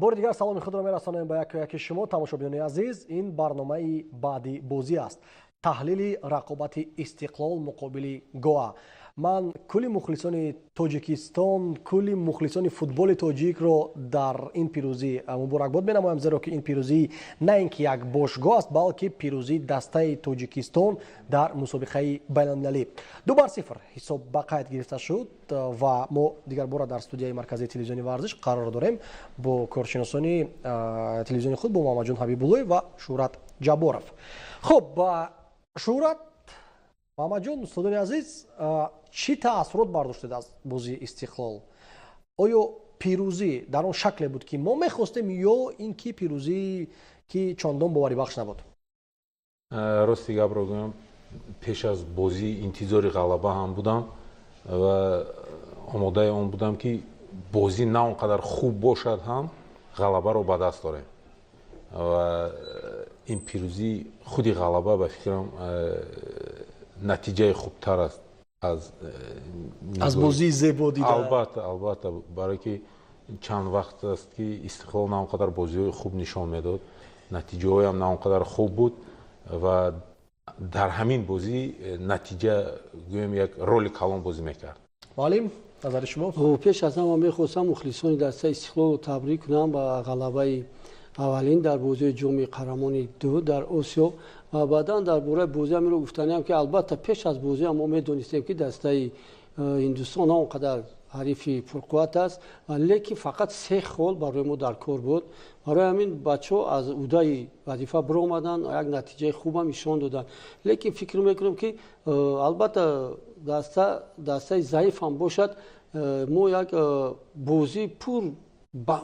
Бори дигар саломи худро мерасонем ба яку яки шумо, тамошобинони азиз. Ин барномаи баъди бозӣ аст, таҳлили рақобати Истиқлол муқобили Гоа. Ман кулли мухлисони Тоҷикистон, кулли мухлисони футболи тоҷикро дар ин пирӯзӣ муборакбод менамоям, зеро ки ин пирӯзӣ на ин ки як бошгоҳ аст, балки пирӯзии дастаи Тоҷикистон дар мусобиқаи байналмилалӣ. 2-0 ҳисоб ба қайд гирифта шуд ва мо дигар бора дар студияи марказии телевизиони Варзиш қарор дорем бо коршиносони телевизиони худ, бо Муҳаммадҷон Ҳабибуллоев ва Шӯҳрат Ҷабборов. Хуб, Шӯҳрат, Муҳаммадҷон, устодони азиз, чӣ таассурот бардоштед аз бозии Истиқлол? Оё пирӯзӣ дар он шакле буд, ки мо мехостем, ё ин ки пирӯзӣ ки чандон боварибахш набуд? Рости гапро гӯям, пеш аз бозӣ интизори ғалаба ҳам будам ва омодаи он будам, ки бозӣ на он қадар хуб бошад ҳам, ғалабаро ба даст дорем. Ва ин пирӯзӣ, худи ғалаба, ба фикрам, натиҷаи хубтар аст аз аз бозии зебо дида. Албатта, албатта, барое ки чанд вақт аст, ки Истиқлол на он қадар бозиҳои хуб нишон медод, натиҷаҳоям на он қадар хуб буд ва дар ҳамин бозӣ натиҷа, гӯем, як роли калон бозӣ мекард. Муаллим, назари шумо? Пеш аз ҳама мехостам мухлисони дастаи Истиқлолро табрик кунам ба ғалабаи аввалин дар бозии Ҷоми Қаҳрамони ду дар Осиё. Ва баъдан дар бораи бозӣ ҳаминро гуфтаниам, ки албатта пеш аз бозӣ мо медонистем, ки дастаи Ҳиндустон он қадар ҳарифи пурқувват аст, лекин фақат се хол барои мо дар кор буд. Барои ҳамин бачаҳо аз уҳдаи вазифа биромаданд, як натиҷаи хубам нишон доданд. Лекин фикр мекунам, ки албатта даста дастаи заиф ҳам бошад, мо як бозии пур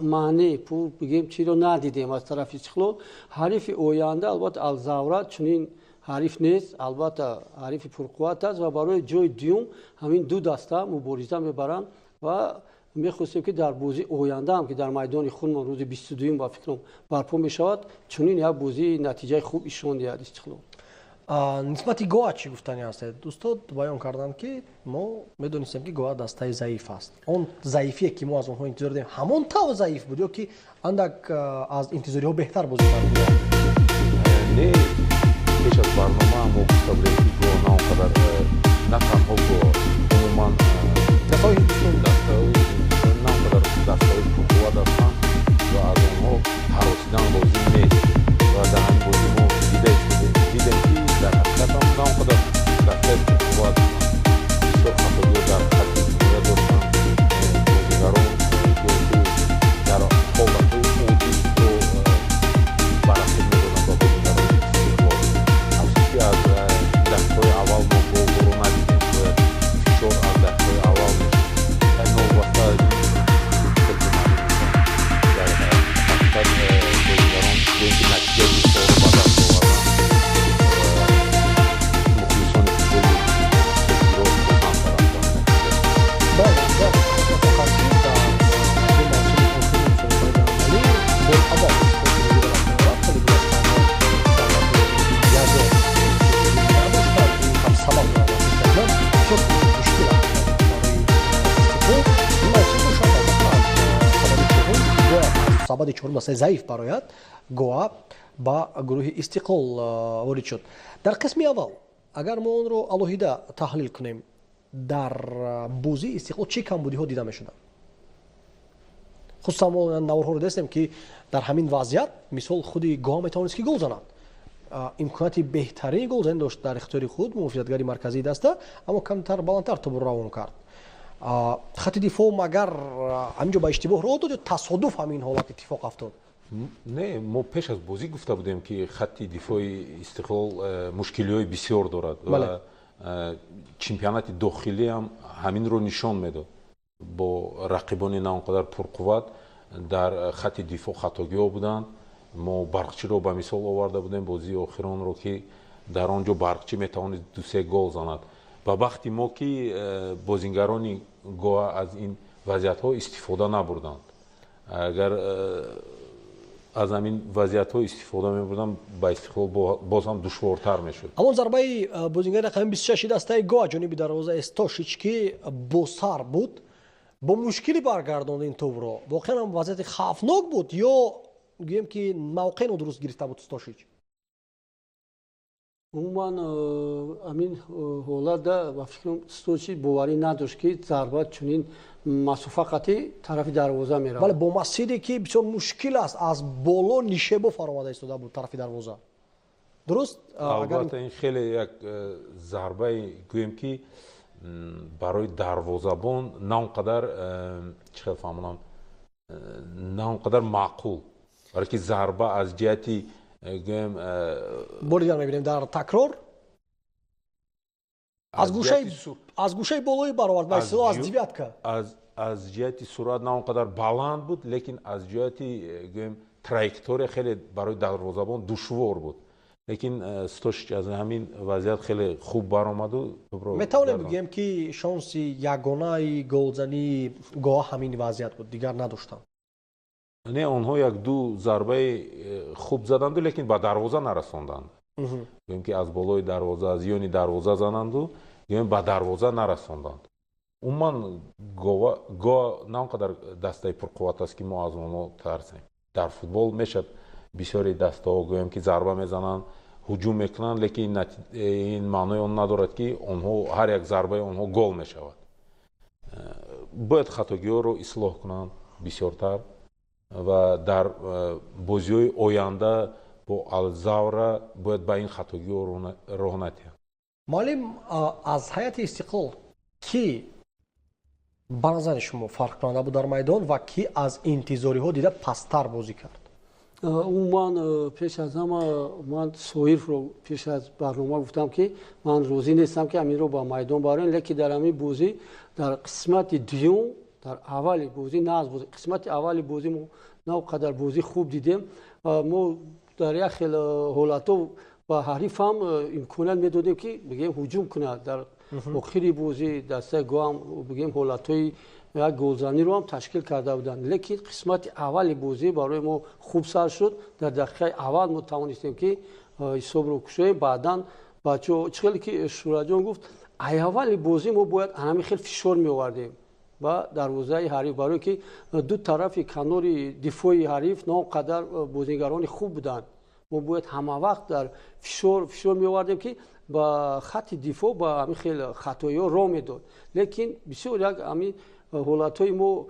маъне, пур бигем, чиро надидем аз тарафи Истиқлол. Ҳарифи оянда албатта Алзавра чунин ҳариф нест, албатта ҳарифи пурқувват аст ва барои ҷои дуюм ҳамин ду даста мубориза мебаранд. Ва мехостем, ки дар бозии оянда ҳам, ки дар майдони худмон рӯзи 22-юм, ба фикрам, барпо мешавад, чунин як бозии натиҷаи хуб нишон диҳад Истиқлол. Нисбати Гоа чӣ гуфтанӣ ҳастед? Устод баён карданд, ки мо медонистем, ки Гоа дастаи заиф аст. Он заифие, ки мо аз онҳо интизор дорем, ҳамон тавр заиф буд ё ки андак аз интизориҳо беҳтар бозӣ кард? Не, пеш аз барнома мо гуфта будем, ки Гоа на он қадар, на танҳо Гоа, умуман дастаҳои Ҳиндустон, дастаҳои Ҳиндустон на он қадар дастаҳои пурқувват ҳастанд ва аз онҳо ҳаросидан лозим нест. Ва дар ҳамин бозӣ мо дидем, ки дар ҳақиқат ҳам на он қадар дастаи пурқувват буданд. Бисёр хатогиҳо дар хатти ҳимоя доштанд бозигарон, ки дар ҳолатҳои оддӣ то ба рақиб медоданд ба бозигарони Истиқлол. Афсӯс, ки аз дақиқаҳои аввал мо голҳоро надидем. Бояд фишор аз дақиқаҳои аввал мешуд. Новобаста аз ин, фикр маълум мешавад, дар ҳақиқат бозигарон, гӯем, ки натиҷаи дилхоҳро ба даст оварданд. Мухлисони футболи тоҷикро хурсанд карданд бо ин натиҷа. Бале, хоҳам, ки дар ду мавсими охири мусобиқаи байналмилалӣ бори аввал Истиқлол пирӯзӣ ба даст меовард. Соли гузашта мо дар ягон надоштанд. Ин ҳам сабаб дорад, ба фикр мекунам, бисёр мушкил аст барои Истиқлол. Ин мавсим бошад, албатта, аз сабади чорум бояд аз сабади чорум дастаи заиф барояд. Гоа ба гурӯҳи Истиқлол ворид шуд. Дар қисми аввал, агар мо онро алоҳида таҳлил кунем, дар бозии Истиқлол чӣ камбудиҳо дида мешуданд? Хусусан мо наворҳоро дидастем, ки дар ҳамин вазъият, мисол, худи Гоа метавонист, ки гол занад. Имконияти беҳтарини голзанӣ дошт дар ихтиёри худ муҳофизатгари марказии даста, аммо камтар баландтар тобро равон кард. Хати дифоъ магар ҳамин ҷо ба иштибоҳ роҳ дод ё тасодуф ҳамин ҳолат иттифоқ афтод? Не, мо пеш аз бозӣ гуфта будем, ки хатти дифои Истиқлол мушкилиҳои бисёр дорад ва чемпионати дохилиам ҳаминро нишон медод. Бо рақибони на он қадар пурқувват дар хатти дифоъ хатогиҳо буданд. Мо Барқчиро ба мисол оварда будем, бозии охиронро, ки дар он ҷо Барқчӣ метавонист дусе гол занад. Ба бахти мо, ки бозингарони Гоа аз ин вазъиятҳо истифода набурданд. Агар аз ҳамин вазъиятҳо истифода мебурданд, ба Истиқлол боз ҳам душвортар мешуд. Ҳамон зарбаи бозингари рақами 26 дастаи Гоа ҷониби дарвоза Эстошич, ки босар буд. Бо мушкилӣ баргардонд ин тӯбро. Воқеан ҳам вазъияти хавфнок буд ё гӯем, ки мавқеъ нодуруст гирифта буд Стошич? Умуман, ҳамин ҳолатда, ба фикрам, Стошич боварӣ надошт, ки зарба чунин масофа қатӣ тарафи дарвоза меравад. Бале, бо масире, ки бисёр мушкил аст, аз боло нишебо фаромада истода буд тарафи дарвоза, дуруст? Албатта, ин хеле як зарбаи, гӯем ки, барои дарвозабон на он қадар, чӣ хел фаҳмонам, на он қадар маъқул, барое ки зарба аз ҷиҳати, гӯем, Бори дигар мебинем дар такрор, аз гӯшаи болои баровард, ба истилоҳ, аз девятка. Аз ҷиҳати суръат на он қадар баланд буд, лекин аз ҷиҳати, гӯем, траектория хеле барои дарвозабон душвор буд, лекин Стошич аз ҳамин вазъият хеле хуб баромаду. Метавонем бигӯем, ки шонси ягонаи голзании Гоа ҳамин вазъият буд, дигар надоштанд? Не, онҳо як ду зарбаи хуб заданду, лекин ба дарвоза нарасонданд. Гӯем ки аз болои дарвоза, аз ёни дарвоза зананду, гӯем, ба дарвоза нарасонданд. Умуман, Гоа на он қадар дастаи пурқувват аст, ки мо аз онҳо тарсем. Дар футбол мешавад, бисёри дастаҳо, гӯем ки, зарба мезананд, ҳуҷум мекунанд, лекин ин маънои он надорад, ки онҳо ҳар як зарбаи онҳо гол мешавад. Бояд хатогиҳоро ислоҳ кунанд бисёртар ва дар бозиҳои оянда бо Алзавра бояд ба ин хатогиҳо роҳ надиҳанд. Муаллим, аз ҳайати Истиқлол ки ба назари шумо фарқкунанда буд дар майдон ва ки аз интизориҳо дида пасттар бозӣ кард? Умуман, пеш аз ҳама ман Соировро пеш аз барнома гуфтам, ки ман розӣ нестам, ки ҳаминро ба майдон бароем, лекин дар ҳамин бозӣ, дар қисмати дуюм, дар аввали бозӣ, на аз бозӣ, қисмати аввали бозӣ мо на он қадар бозӣ хуб дидем. Мо дар як хел ҳолатҳо ба ҳарифам имконият медодем, ки, бигем, ҳуҷум кунад. Дар охири бозӣ дастаи Гоам, бигем, ҳолатҳои як голзаниро ҳам ташкил карда буданд, лекин қисмати аввали бозӣ барои мо хуб сар шуд. Дар дақиқаи аввал мо тавонистем, ки ҳисобро кушоем. Баъдан бачаҳо, чӣ хеле ки Шураҷон гуфт, ай аввали бозӣ мо бояд ҳамин хел фишор меовардем ба дарвозаи ҳариф, барое ки ду тарафи канори дифои ҳариф на он қадар бозигарони хуб буданд. Мо бояд ҳамавақт дар фишор меовардем, ки ба хатти дифоъ ба ҳамин хел хатоиҳо роҳ медод, лекин бисёр як ҳамин ҳолатҳои мо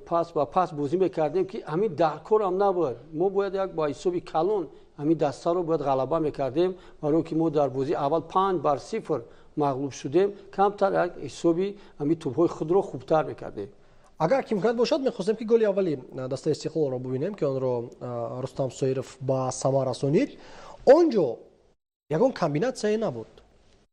пас ба пас бозӣ мекардем, ки ҳамин дар корам набуд. Мо бояд як ба ҳисоби калон ҳамин дастаро бояд ғалаба мекардем, барое ки мо дар бозии аввал 5-0 мағлуб шудем. Камтар як ҳисоби ҳамин тӯбҳои худро хубтар мекардем. Агар ки имконият бошад, мехостем, ки голи аввали дастаи Истиқлолро бубинем, ки онро Рустам Соиров ба самар расонид. Он ҷо ягон комбинатсияе набуд,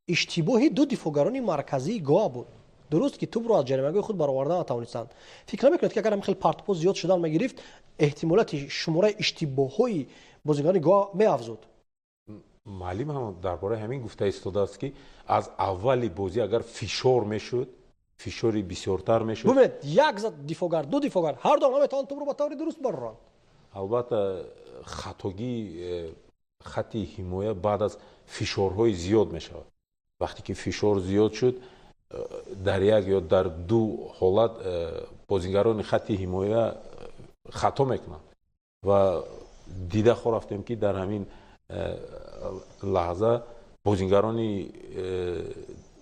иштибоҳи ду дифоъгарони марказии Гоа буд. Дуруст ки тӯбро аз ҷаримагоҳи худ бароварда натавонистанд. Фикр намекунед, ки агар ҳам хел партопо зиёд шудан мегирифт, эҳтимолияти шумораи иштибоҳҳои бозигарони Гоа меафзуд? Муаллим ҳам дар бораи ҳамин гуфта истодааст, ки аз аввали бозӣ агар фишор мешуд, фишори бисёртар мешуд. Бубинед, як дифоъгар, ду дифоъгар, ҳар дуам наметавонанд тӯбро ба таври дуруст бароранд. Албатта, хатогии хатти ҳимоя баъд аз фишорҳои зиёд мешавад. Вақте ки фишор зиёд шуд, дар як ё дар ду ҳолат бозигарони хатти ҳимоя хато мекунанд ва дида хорафтем, ки дар ҳамин лаҳза бозигарони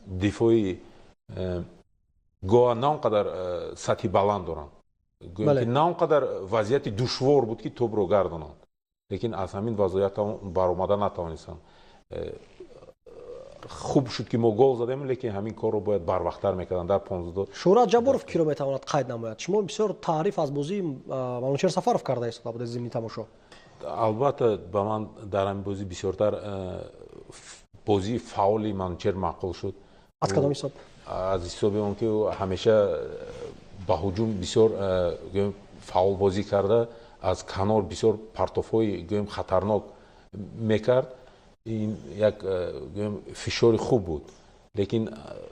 дифои Гоа на он қадар сатҳи баланд доранд, гӯем ки на он қадар вазъияти душвор буд, ки тӯбро гардонанд, лекин аз ҳамин вазъият баромада натавонистанд. Хуб шуд, ки мо гол задем, лекин ҳамин корро бояд барвақттар мекарданд дар 15. Шӯҳрат Ҷабборов киро метавонад қайд намояд? Шумо бисёр таъриф аз бозии Манучер Сафаров карда истода будед зимни тамошо. Албатта, ба ман дар ҳамин бозӣ бисёртар бозии фаъоли Манучер маъқул шуд. Аз кадом ҳисоб? Аз ҳисоби он ки ӯ ҳамеша ба ҳуҷум бисёр, гӯем, фаъол бозӣ карда, аз канор бисёр партофҳои, гӯем, хатарнок мекард. Ин як, гӯем, фишори хуб буд, лекин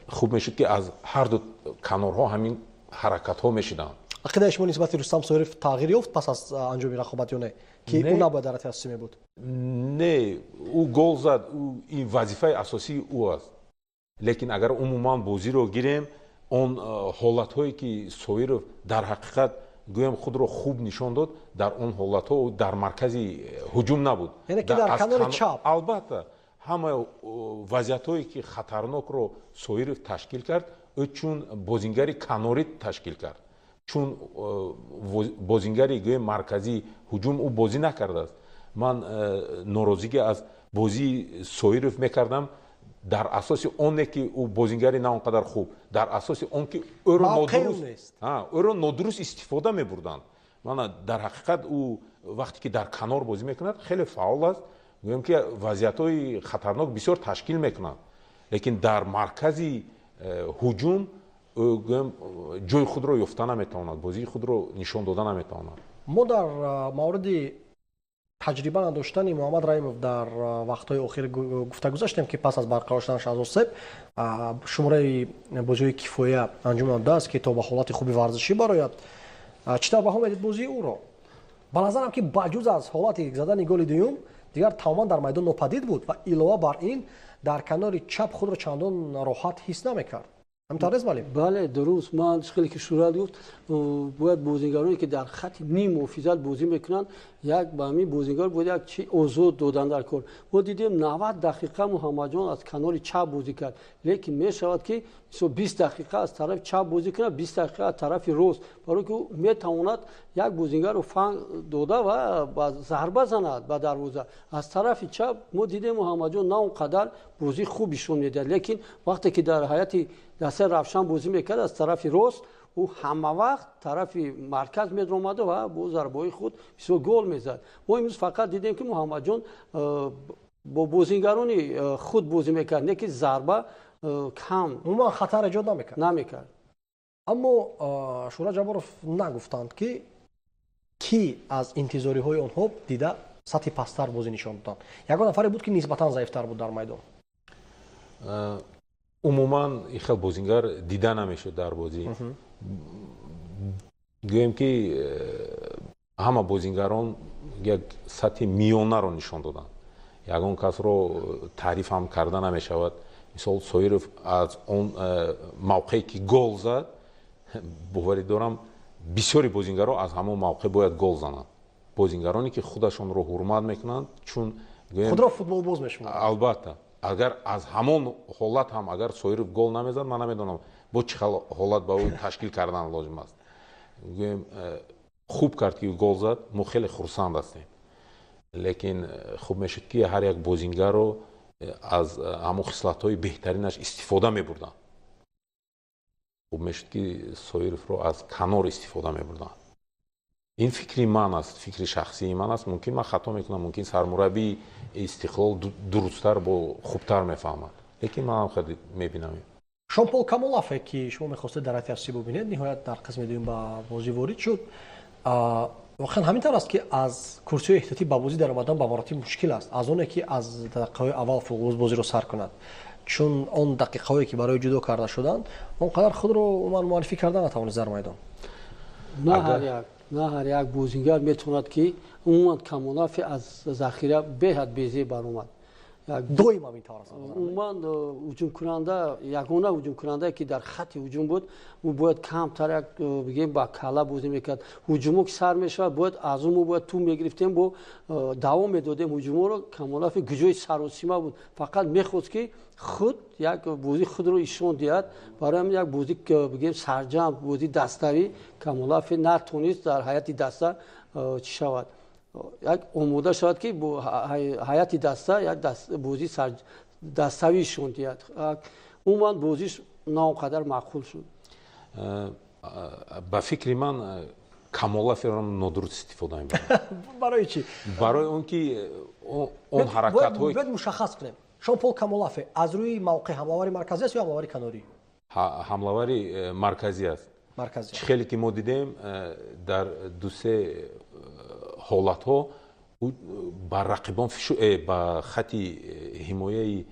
хуб мешуд, ки аз ҳар ду канорҳо ҳамин ҳаракатҳо мешуданд. Ақидаи шумо нисбати Рустам Соиров тағйир ёфт пас аз анҷоми рақобат ё не, ки ӯ набояд дар ратифи асосӣ мебуд? Не, ӯ гол зад, ин вазифаи асосии ӯ аст, лекин агар умуман бозиро гирем. Он ҳолатҳое ки Соиров дар ҳақиқат, гӯям, худро хуб нишон дод, дар он ҳолатҳо дар маркази ҳуҷум набуд. Яъне ки дар канори чап. Албатта, ҳама вазъиятҳое ки хатарнокро Соиров ташкил кард, ӯ чун бозингари канорӣ ташкил кард, чун бозингари, гӯем, марказии ҳуҷум ӯ бозӣ накардааст. Ман норозигӣ аз бозии Соиров мекардам дар асоси оне ки ӯ бозингари на он қадар хуб, дар асоси он ки ӯро нодуруст истифода мебурданд. Мана, дар ҳақиқат, ӯ вақте ки дар канор бозӣ мекунад, хеле фаъол аст, гӯем ки вазъиятҳои хатарнок бисёр ташкил мекунад, лекин дар маркази ҳуҷум, гӯем, ҷои худро ёфта наметавонад, бозии худро нишон дода наметавонад. Мо дар мавриди таҷриба надоштани Муҳаммад Раимов дар вақтҳои охир гуфта гузаштем, ки пас аз барқарор шуданаш аз осеб шумораи бозиҳои кифоя анҷом надодааст, ки то ба ҳолати хуби варзишӣ барояд. Чӣ тавр баҳо медид бозии ӯро? Ба назарам, ки ба ҷуз аз ҳолати задани голи дуюм, дигар тамоман дар майдон нопадид буд ва илова бар ин дар канори чап худро чандон роҳат ҳис намекард. Ҳаминтавр нест, муаллим? Бале, дуруст. Ман хеле ки Шӯрат гуфт, бояд бозингароне ки дар хати ним муҳофизат бозӣ мекунанд, як ба ҳамин бозингар бояд як чи озод додан дар кор. Мо дидем, 90 дақиқа Муҳаммадҷон аз канори чап бозӣ кард, лекин мешавад, ки мисол 20 дақиқа аз тарафи чап бозӣ кунад, 20 дақиқа аз тарафи рост, барои ки ӯ метавонад як бозингарро фан дода ва ба зарба занад ба дарвоза аз тарафи чап. Мо дидем, Муҳаммадҷон на он қадар бозии хуб нишон медиҳад, лекин вақте ки дар ҳайати дастаи Равшан бозӣ мекард аз тарафи рост, ӯ ҳама вақт тарафи марказ медаромада ва бо зарбаҳои худ бисёр гол мезад. Мо имрӯз фақат дидем, ки Муҳаммадҷон бо бозингарони худ бозӣ мекард, не ки зарба кам. Умуман хатар эҷод намекард. Намекард. Аммо Шӯра Ҷабборов нагуфтанд, ки кӣ аз интизориҳои онҳо дида сатҳи пасттар бозӣ нишон доданд. Ягон нафаре буд, ки нисбатан заифтар буд дар майдон? Умуман ин хел бозингар дида намешуд дар бозӣ. Гӯем ки ҳама бозингарон як сатҳи миёнаро нишон доданд, ягон касро таъриф ҳам карда намешавад. Мисол, Соиров аз он мавқее ки гол зад, боварӣ дорам, бисёри бозингаро аз ҳамон мавқеъ бояд гол зананд, бозингароне ки худашонро ҳурмат мекунанд, чун худро футболбоз мешуморанд. Албатта, агар аз ҳамон ҳолат ҳам агар Соиров гол намезад, ман намедонам, бо чӣ хел ҳолат ба ӯ ташкил кардан лозим аст. Гӯем, хуб кард ки гол зад, мо хеле хурсанд ҳастем, лекин хуб мешуд, ки ҳар як бозингарро аз ҳамон хислатҳои беҳтаринаш истифода мебурданд. Хуб мешуд, ки Соировро аз канор истифода мебурданд. Ин фикри ман аст, фикри шахсии ман аст. Мумкин, ман хато мекунам, мумкин, сармураббии Истиқлол дурусттар, бо хубтар мефаҳмад, лекин манам хеле мебинам. Шонпол Камолафе, ки шумо мехостед дар ҳайати асосӣ бубинед, ниҳоят дар қисми дуюм ба бозӣ ворид шуд. Воқеан ҳамин тавр аст, ки аз курсиҳои эҳтиётӣ ба бозӣ даромадан ба маротиб мушкил аст аз оне ки аз дақиқаҳои аввал футболбоз бозиро сар кунад, чун он дақиқаҳое ки барои ҷудо карда шуданд, он қадар худро умуман муаррифӣ карда натавонист дар майдон? На ҳар як бозингар метавонад ки умуман. Камолафи аз захира беҳад безеб баромад. Доим ҳамин тавр аст? Умуман ҳуҷумкунанда, ягона ҳуҷумкунандае ки дар хатти ҳуҷум буд, ӯ бояд камтар як бигем ба калла бозӣ мекард. Ҳуҷумо ки сар мешавад, бояд аз ӯ мо бояд тӯб мегирифтем, бо давом медодем ҳуҷуморо. Камолафи куҷои саросима буд, фақат мехост, ки худ як бозӣ худро ишон диҳад. Барои ҳамин як бозӣ, бигем, сарҷамъ бозии даставӣ Камолафи натонист дар ҳайати даста чӣ шавад, як омода шавад, ки бо ҳайати даста як бозии даставӣ ишон диҳад. Умуман бозиш на он қадар маъқул шуд. Ба фикри ман, Камолафиро нодуруст истифода мебаранд. Барои чӣ? Барои он ки он ҳаракатҳои Бояд мушаххас кунем: Шон Пол Камолафе аз рӯи мавқеъ ҳамлавари марказӣ аст ё ҳамлавари канорӣ? Ҳамлавари марказӣ аст. Марказӣ. Чӣ хеле ки мо дидем, дар дусе ҳолатҳо ӯ ба рақибон, ба хати ҳимояи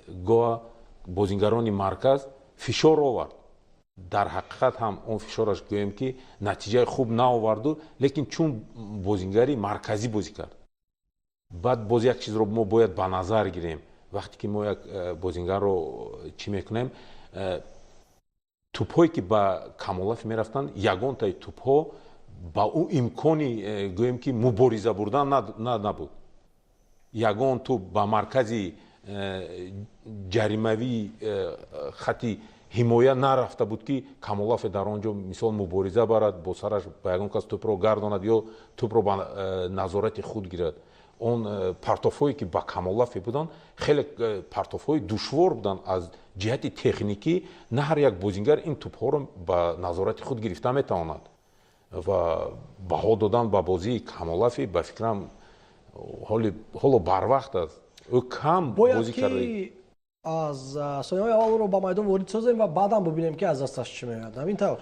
Гоа, бозингарони марказ фишор овард. Дар ҳақиқат ҳам он фишораш, гӯем ки, натиҷаи хуб наоварду, лекин чун бозингари марказӣ бозӣ кард. Баъд боз як чизро мо бояд ба назар гирем: вақте ки мо як бозингарро чӣ мекунем. Тӯпҳое ки ба Камолафи мерафтанд, ягонтаи тӯпҳо ба ӯ имкони, гӯем ки, мубориза бурдан набуд. Ягон тӯп ба маркази ҷаримавии хати ҳимоя нарафта буд, ки Камолафе дар он ҷо, мисол, мубориза барад, бо сараш ба ягон кас тӯпро гардонад ё тӯпро ба назорати худ гирад. Он партофҳое ки ба Камолафе буданд, хеле партофҳои душвор буданд аз ҷиҳати техникӣ. На ҳар як бозингар ин тӯпҳоро ба назорати худ гирифта метавонад ва баҳо додан ба бозии Камолафи, ба фикрам, ҳоло барвақт аст, ӯ кам бозӣ карда. Аз сониҳои аввал ӯро ба майдон ворид созем ва баъдан бубинем, ки аз дасташ чӣ меояд, ҳамин тавр?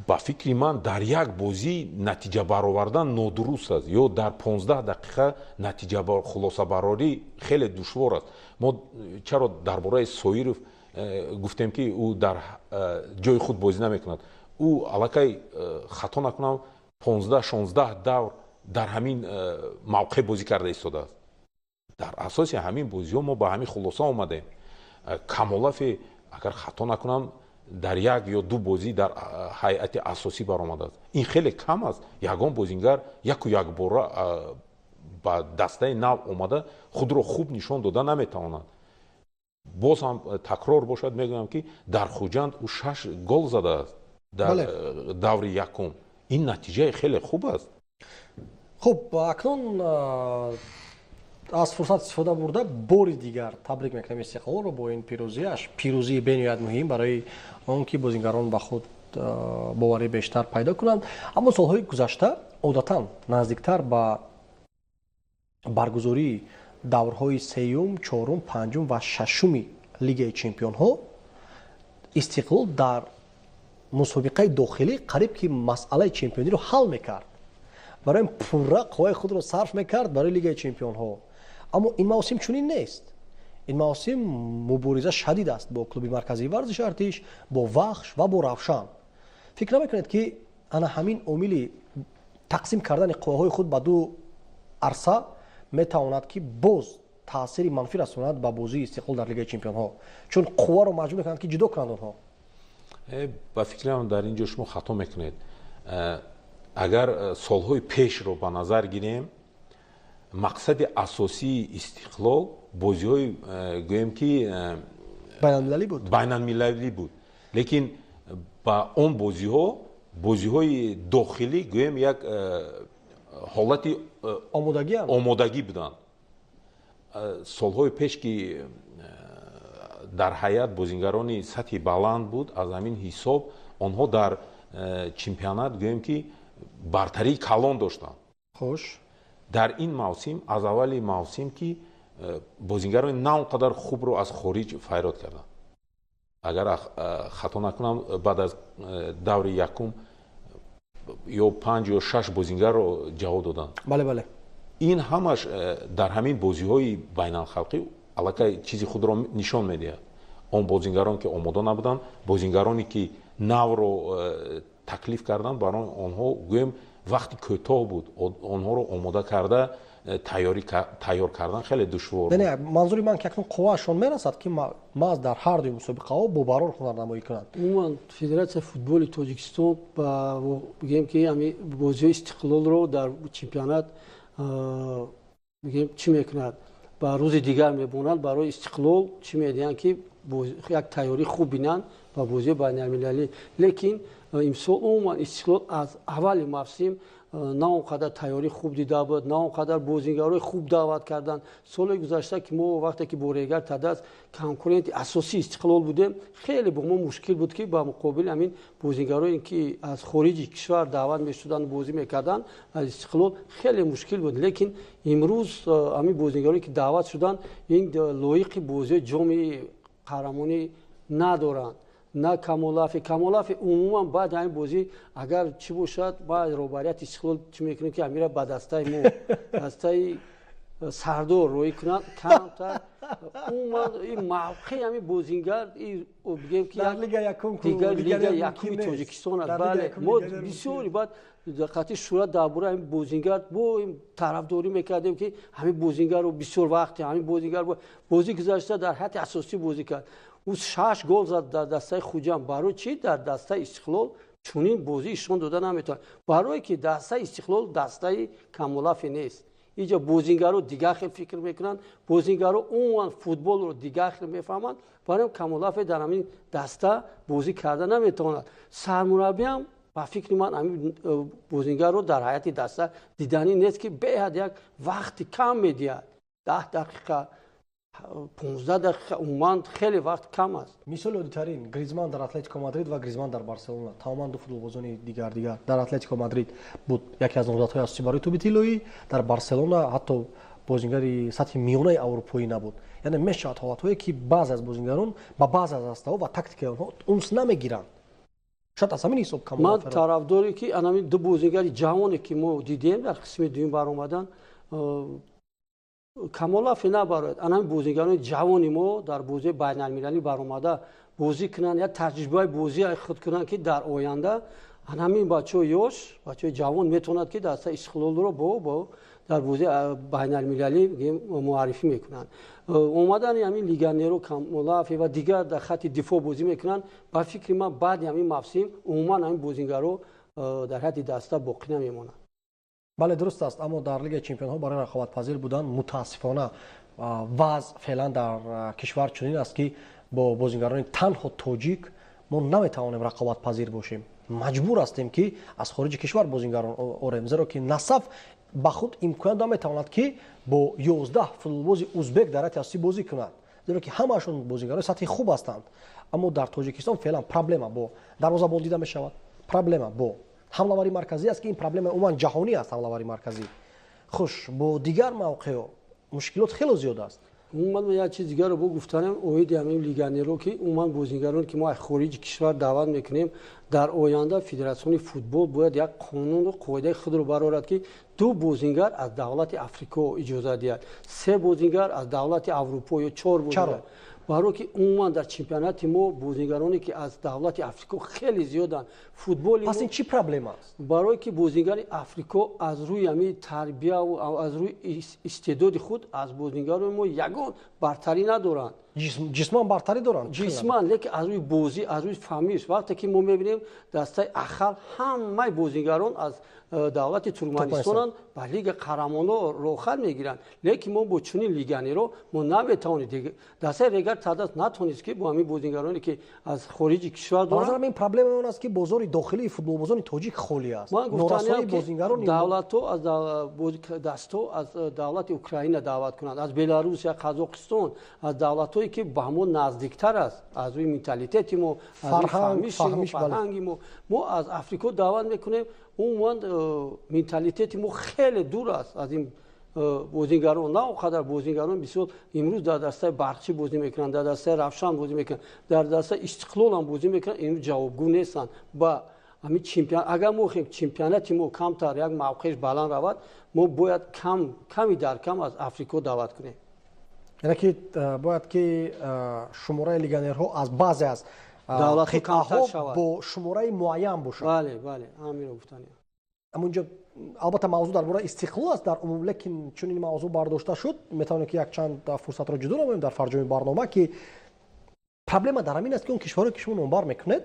Ба фикри ман, дар як бозӣ натиҷа баровардан нодуруст аст ё дар 15 дақиқа натиҷа хулосабарорӣ хеле душвор аст. Мо чаро дар бораи Соиров гуфтем, ки ӯ дар ҷои худ бозӣ намекунад? Ӯ аллакай, хато накунам, 15-16 давр дар ҳамин мавқеъ бозӣ карда истодааст. Дар асоси ҳамин бозиҳо мо ба ҳамин хулоса омадем. Камолафе, агар хато накунам, дар як ё ду бозӣ дар ҳайати асосӣ баромадааст. Ин хеле кам аст. Ягон бозингар яку якбора ба дастаи нав омада худро хуб нишон дода наметавонад. Боз ҳам такрор бошад, мегӯям, ки дар Хуҷанд ӯ шаш гол задааст дар даври якум. Ин натиҷаи хеле хуб аст. Хуб, акнун аз фурсат истифода бурда, бори дигар табрик мекунем Истиқлолро бо ин пирӯзиаш. Пирӯзии бениҳоят муҳим барои он ки бозингарон ба худ боварӣ бештар пайдо кунанд. Аммо солҳои гузашта одатан наздиктар ба баргузории даврҳои сеюм, чорум, панҷум ва шашуми Лигаи чемпионҳо Истиқлол дар мусобиқаи дохилӣ қариб ки масъалаи чемпиониро ҳал мекард, барои пурра қувваи худро сарф мекард барои Лигаи чемпионҳо. Аммо ин мавсим чунин нест. Ин мавсим мубориза шадид аст бо клуби марказии варзиши Артиш, бо Вахш ва бо Равшан. Фикр намекунед, ки ана ҳамин омили тақсим кардани қувваҳои худ ба ду арса метавонад, ки боз таъсири манфӣ расонад ба бозии Истиқлол дар Лигаи чемпионҳо, чун қувваро маҷбур мекунанд, ки ҷудо кунанд онҳо? Ба фикрам, дар ин ҷо шумо хато мекунед. Агар солҳои пешро ба назар гирем, мақсади асосии Истиқлол бозиҳои, гӯем ки, байналмилалӣ буд. Байналмилалӣ буд, лекин ба он бозиҳо бозиҳои дохилӣ, гӯем, як ҳолати омодагӣ буданд. Солҳои пеш ки дар ҳайат бозингарони сатҳи баланд буд, аз ҳамин ҳисоб онҳо дар чемпионат, гӯем ки, бартарии калон доштанд. Дар ин мавсим, аз аввали мавсим ки бозингарони на он қадар хубро аз хориҷ файрод карданд, агар хато накунам, баъд аз даври якум ё панҷ ё шаш бозингарро ҷавоб доданд. бале бале Ин ҳамаш дар ҳамин бозиҳои байналхалқӣ аллакай чизи худро нишон медиҳад. Он бозингарон ки омода набуданд, бозингароне ки навро таклиф карданд, барои онҳо, гӯем, вақти кӯтоҳ буд. Онҳоро омода карда тайёр кардан хеле душвор. Не, манзури ман ки акнун қувваашон мерасад, ки маҳз дар ҳар дуи мусобиқаҳо бо барор ҳунарнамоӣ кунанд? Умуман, Федератсияи футболи Тоҷикистон, бигем ки, ҳами бозиҳои Истиқлолро дар чемпионат, бигем, чӣ мекунад, ба рӯзи дигар мебонанд. Барои Истиқлол чӣ медиҳанд, ки як тайёрӣ хуб бинанд ба бозиҳои байналмилалӣ. Лекин имсол умуман Истиқлол аз аввали мавсим на он қадар тайёрӣ хуб дида буд, на он қадар бозингарои хуб даъват карданд. Соли гузашта ки мо вақте ки бо Регар Тадаз конкуренти асосии Истиқлол будем, хеле бо мо мушкил буд, ки ба муқобили ҳамин бозингарое ки аз хориҷи кишвар даъват мешуданд, бозӣ мекарданд, аз Истиқлол хеле мушкил буд. Лекин имрӯз ҳамин бозингарое ки даъват шуданд, ин лоиқи бозиҳои Ҷоми Қаҳрамонӣ надоранд. На Камолафи. Камолафи умуман баъд ҳамин бозӣ, агар чӣ бошад, баъд роҳбарияти Истиқлол чӣ мекунем, ки амира ба дастаи мо, дастаи Сардор роҳӣ кунанд камтар. Умуман ин мавқеи ҳамин бозингар, бигем ки, дигар лига якуми Тоҷикистон аст. Бале, мо бисёри баъд қатъи шӯра дар бораи ҳамин бозингар бо тарафдорӣ мекардем, ки ҳамин бозингарро бисёр вақте ҳамин бозингар бозӣ гузашта дар ҳайати асосӣ бозӣ кард. Ӯ 6 гол зад дар дастаи Хуҷанд. Барои чӣ дар дастаи Истиқлол чунин бозӣ ишон дода наметавонад? Барое ки дастаи Истиқлол дастаи Камолафе нест. Инҷо бозингаро дигар хел фикр мекунанд, бозингаро умуман футболро дигар хел мефаҳманд. Барои Камолафе дар ҳамин даста бозӣ карда наметавонад. Сармураббиам ба фикри ман ҳамин бозингарро дар ҳайати даста диданӣ нест, ки беҳад як вақти кам медиҳад, 10 дақиқа, 15 дақиқа, умуман хеле вақт кам аст. Мисоли оддитарин Гризман дар Атлетико Мадрид ва Гризман дар Барселона, тамоман ду футболбозони дигар. Дар Атлетико Мадрид буд яке аз номзадҳои асосӣ барои тӯби тиллоӣ, дар Барселона ҳатто бозингари сатҳи миёнаи аврупоӣ набуд. Яъне мешавад ҳолатҳое, ки баъзе аз бозингарон ба баъзе аз дастаҳо ва тактикаи онҳо унс намегиранд. Шояд аз ҳамин ҳисоб Ман тарафдоре, ки анамин ду бозингари ҷавоне, ки мо дидем дар қисми дуюм баромадан, Камолафе набарояд. Анами бозингарони ҷавони мо дар бозии байналмилалӣ баромада бозӣ кунанд, як таҷрибаи бозии худ кунанд, ки дар оянда анамин бачаҳои ёш, бачаҳои ҷавон метавонад, ки дастаи Истиқлолро бо дар бозии байналмилалӣ муаррифӣ мекунанд. Омадани ҳамин легионеру Камолафе ва дигар дар хатти дифоъ бозӣ мекунанд, ба фикри ман баъди ҳамин мавсим умуман ҳамин бозингаро дар ҳайати даста боқӣ намемонанд. Бале, дуруст аст, аммо дар Лигаи чемпионҳо барои рақобатпазир будан мутаассифона вазъ феълан дар кишвар чунин аст, ки бо бозингарони танҳо тоҷик мо наметавонем рақобатпазир бошем. Маҷбур ҳастем, ки аз хориҷи кишвар бозингарон орем, зеро ки Насаф ба худ имконият наметавонад, ки бо 11 футболбози узбек дар ҳайати асосӣ бозӣ кунад, зеро ки ҳамаашон бозингарони сатҳи хуб ҳастанд. Аммо дар Тоҷикистон феълан проблема бо дарвозабон дида мешавад, проблема бо ҳамлавари марказӣ аст, ки ин проблема умуман ҷаҳонӣ аст. Ҳамлавари марказӣ хуш бо дигар мавқеъ мушкилот хело зиёд аст. Умуман як чиз дигарро бо гуфтанем оиди ҳамин легионерро, ки умуман бозингароне, ки мо аз хориҷи кишвар даъват мекунем, дар оянда федератсиони футбол бояд як қонуну қоидаи худро барорад, ки 2 бозингар аз давлати Африко иҷоза диҳад, 3 бозингар аз давлати Аврупо ё 4 бозингар. Барое ки умуман дар чемпионати мо бозингароне, ки аз давлати Африко хеле зиёданд, футболи пас ин чӣ проблема аст? Барое ки бозингари Африко аз рӯи ҳамин тарбияву аз рӯи истеъдоди худ аз бозингарони мо ягон бартарӣ надоранд. Ҷисман бартарӣ доранд? Ҷисман, лекин аз рӯи бозӣ, аз рӯи фаҳмиш. Вақте ки мо мебинем дастаи Ахал ҳамаи бозингарон аз давлати Туркманистонанд, ба Лига қаҳрамонҳо роҳхат мегиранд, лекин мо бо чунин легионерро мо наметавонем. Дастаи Регар Тадас натонист, ки бо ҳамин бозингароне, ки аз хориҷи кишвар доранд. Назарам ин проблема он аст, ки бозори дохилии футболбозони тоҷик холӣ аст. Ман гуфтаниям, ки давлатҳо аз дастҳо аз давлати Украина даъват кунанд, аз Беларусия, Қазоқистон, аз давлатҳое, ки ба мо наздиктар аст аз рӯи менталитети мо, аз рӯи фаҳмиши мо, фарҳанги мо. Мо аз Африко даъват мекунем, умуман менталитети мо хеле дур аст аз ин бозингарон. На он қадар бозингарон бисёр имрӯз дар дастаи Барқчӣ бозӣ мекунанд, дар дастаи Равшан бозӣ мекунанд, дар дастаи Истиқлол ҳам бозӣ мекунанд, имрӯз ҷавобгӯ нестанд ба ҳамин чемпион. Агар мо хоҳем чемпионати мо камтар як мавқеаш баланд равад, мо бояд ками дар кам аз Африко даъват кунем. Яъне ки бояд ки шумораи легионерҳо аз баъзе аз қитъаҳо бо шумораи муайян бошад. Бале, бале, ҳаминро гуфтаниям. Аммо инҷо албатта мавзӯъ дар бораи Истиқлол аст дар умум, лекин чун ин мавзӯъ бардошта шуд, метавонем ки якчанд фурсатро ҷудо намоем дар фарҷоми барнома, ки проблема дар ҳамин аст, ки он кишварҳое, ки шумо номбар мекунед,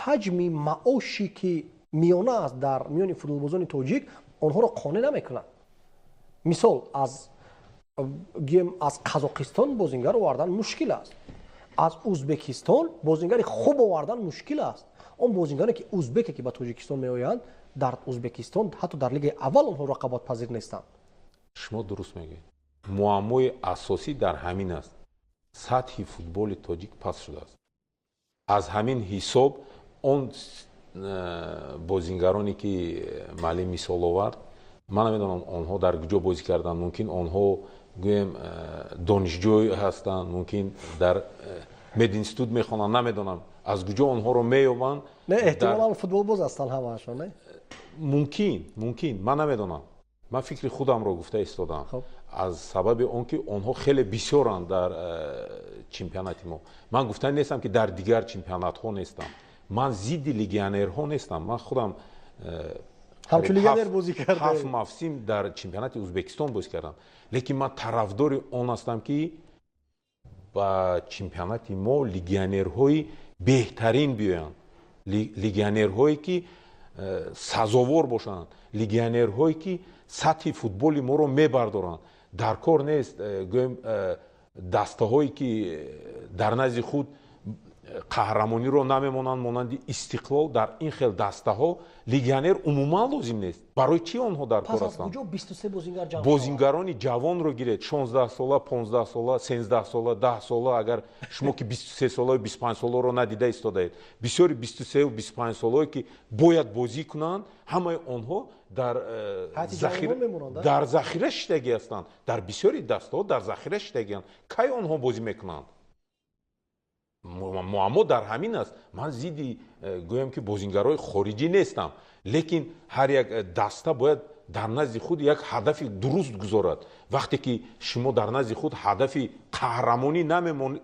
ҳаҷми маоши, ки миёна аст дар миёни футболбозони тоҷик, онҳоро қонеъ намекунад. Мисол, аз гӯем аз Қазоқистон бозингар овардан мушкил аст, аз Узбекистон бозингари хуб овардан мушкил аст. Он бозингаре, ки узбеке, ки ба Тоҷикистон меоянд, дар Узбекистон ҳатто дар лигаи аввал онҳо рақобатпазир нестанд. Шумо дуруст мегӯед, муаммои асосӣ дар ҳамин аст. Сатҳи футболи тоҷик паст шудааст. Аз ҳамин ҳисоб он бозингароне, ки маълим мисол овард, ман намедонам онҳо дар куҷо бозӣ карданд. Мумкин онҳо гӯем донишҷӯй ҳастанд, мумкин дар мединститут мехонанд, намедонам аз куҷо онҳоро меёбанд. Не, эҳтимолан футболбоз ҳастанд ҳамаашон, не? Мумкин, ман намедонам, ман фикри худамро гуфта истодам. Аз сабаби он ки онҳо хеле бисёранд дар чемпионати мо, ман гуфта нестам, ки дар дигар чемпионатҳо нестам. Ман зидди легионерҳо нестам, ман худам ҳамчун легионер бозӣ кардам, 7 мавсим дар чемпионати Узбекистон бозӣ кардам, лекин ман тарафдори он ҳастам, ки Ба чемпионати мо легионерҳои беҳтарин биёянд, легионерҳое ки сазовор бошанд, легионерҳое ки сатҳи футболи моро мебардоранд. Дар кор нест, гӯем, дастаҳое ки дар назди худ қаҳрамониро намемонанд, монанди Истиқлол. Дар ин хел дастаҳо легионер умуман лозим нест. Барои чӣ онҳо дар кор ҳастанд? Бозингарони ҷавонро гиред, 16 сола, 15 сола, 13 сола, 10 сола. Агар шумо ки 23 солаю 25 соларо надида истодаед, бисёри 23 25 солое ки бояд бозӣ кунанд, ҳамаи онҳо дар захира шидагӣ ҳастанд. Дар бисёри дастаҳо дар захира шидагианд. Кай онҳо бозӣ мекунанд? Муаммо дар ҳамин аст. Ман зидди, гӯям, ки бозингарои хориҷӣ нестам, лекин ҳар як даста бояд дар назди худ як ҳадафи дуруст гузорад. Вақте ки шумо дар назди худ ҳадафи қаҳрамонӣ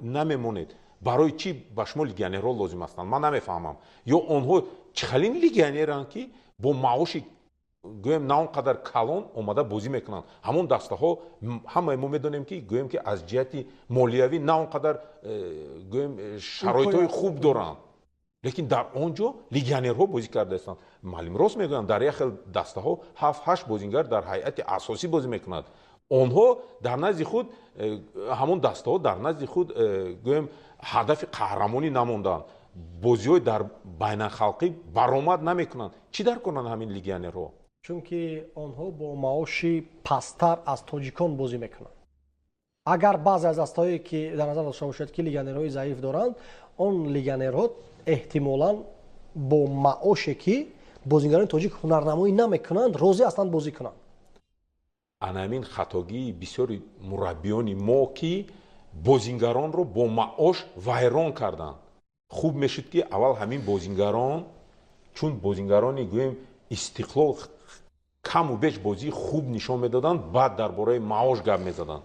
намемонед, барои чӣ ба шумо легионерҳо лозим ҳастанд? Ман намефаҳмам. Ё онҳо чӣ халин легионеранд, ки бо маоши, гӯем, на он қадар калон омада бозӣ мекунанд? Ҳамон дастаҳо, ҳамаи мо медонем, ки, гӯем, ки аз ҷиҳати молиявӣ на он қадар, гӯем, шароитҳои хуб доранд, лекин дар он ҷо легионерҳо бозӣ карда истанд. Маълим рост мегӯянд, дар як хел дастаҳо ҳафт ҳашт бозингар дар ҳайати асосӣ бозӣ мекунад. Онҳо дар назди худ, ҳамон дастаҳо дар назди худ, гӯем, ҳадафи қаҳрамонӣ намонданд, бозиҳои дар байналхалқӣ баромад намекунанд. Чӣ дар коранд ҳамин легионерҳо? Чунки онҳо бо маоши пасттар аз тоҷикон бозӣ мекунанд. Агар баъзе аз дастаҳое ки дар назар дошта бошад, ки легионерҳои заиф доранд, он легионерҳо эҳтимолан бо маоше ки бозингарони тоҷик ҳунарнамоӣ намекунанд, розӣ ҳастанд бозӣ кунанд. Ана ҳамин хатогии бисёри мураббиёни мо, ки бозингаронро бо маош вайрон карданд. Хуб мешуд, ки аввал ҳамин бозингарон, чун бозингарони, гӯем, Истиқлол каму беш бозии хуб нишон медоданд, баъд дар бораи маош гап мезаданд.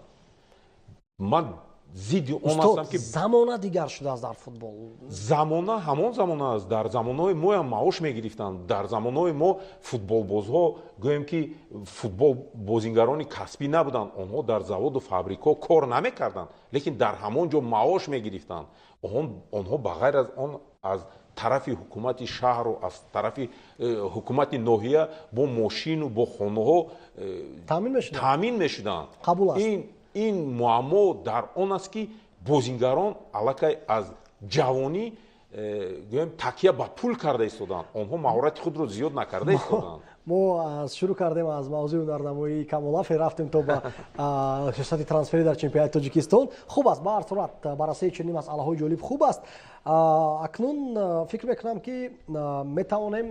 Ман зидди он ҳастам, ки Замона дигар шудааст дар футбол. Замона ҳамон замона аст. Дар замонҳои моям маош мегирифтанд. Дар замонҳои мо футболбозҳо, гӯем, ки футбол бозингарони касбӣ набуданд, онҳо дар заводу фабрикҳо кор намекарданд, лекин дар ҳамон ҷо маош мегирифтанд. Онҳо ба ғайр аз он аз тарафи ҳукумати шаҳру аз тарафи ҳукумати ноҳия бо мошину бо хонаҳо таъмин мешуданд. Қабул аст. Ин муаммо дар он аст, ки бозингарон аллакай аз ҷавонӣ, гӯем, такя ба пул карда истоданд, онҳо маҳорати худро зиёд накарда истоданд. Мо шурӯъ кардем аз мавзӯи ҳунарнамоии Камолафе, рафтем то ба сиёсати трансферӣ дар чемпионати Тоҷикистон. Хуб аст, ба ҳар сурат баррасии чунин масъалаҳои ҷолиб хуб аст. Акнун фикр мекунам, ки метавонем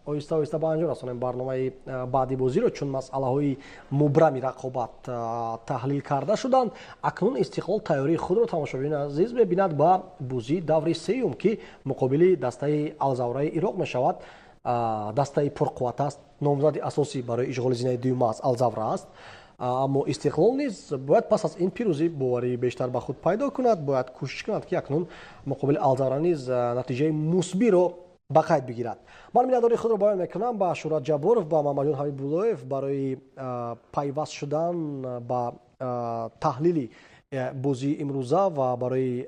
оҳиста оҳиста ба анҷом расонем барномаи баъди бозиро, чун масъалаҳои мубрами рақобат таҳлил карда шуданд. Акнун Истиқлол тайёрии худро, тамошобинони азиз, мебинад ба бозии даври сеюм, ки муқобили дастаи Алзавраи Ироқ мешавад. Дастаи пурқувват аст, номзади асосӣ барои ишғоли зинаи дуюм аст, Алзавра аст. Аммо Истиқлол низ бояд пас аз ин пирӯзӣ боварии бештар ба худ пайдо кунад, бояд кӯшиш кунад, ки акнун муқобили Алзавра низ натиҷаи мусбиро ба қайд бигирад. Ман миннатдории худро баён мекунам ба Шӯҳрат Ҷабборов, ба Мамаҷон Ҳабибуллоев барои пайваст шудан ба таҳлили бозии имрӯза ва барои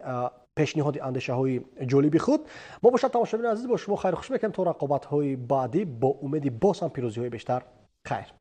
пешниҳоди андешаҳои ҷолиби худ. Мо бошад, тамошобини азиз, бо шумо хайрхуш мекунем то рақобатҳои баъдӣ, бо умеди боз ҳам пирӯзиҳои бештар. Хайр.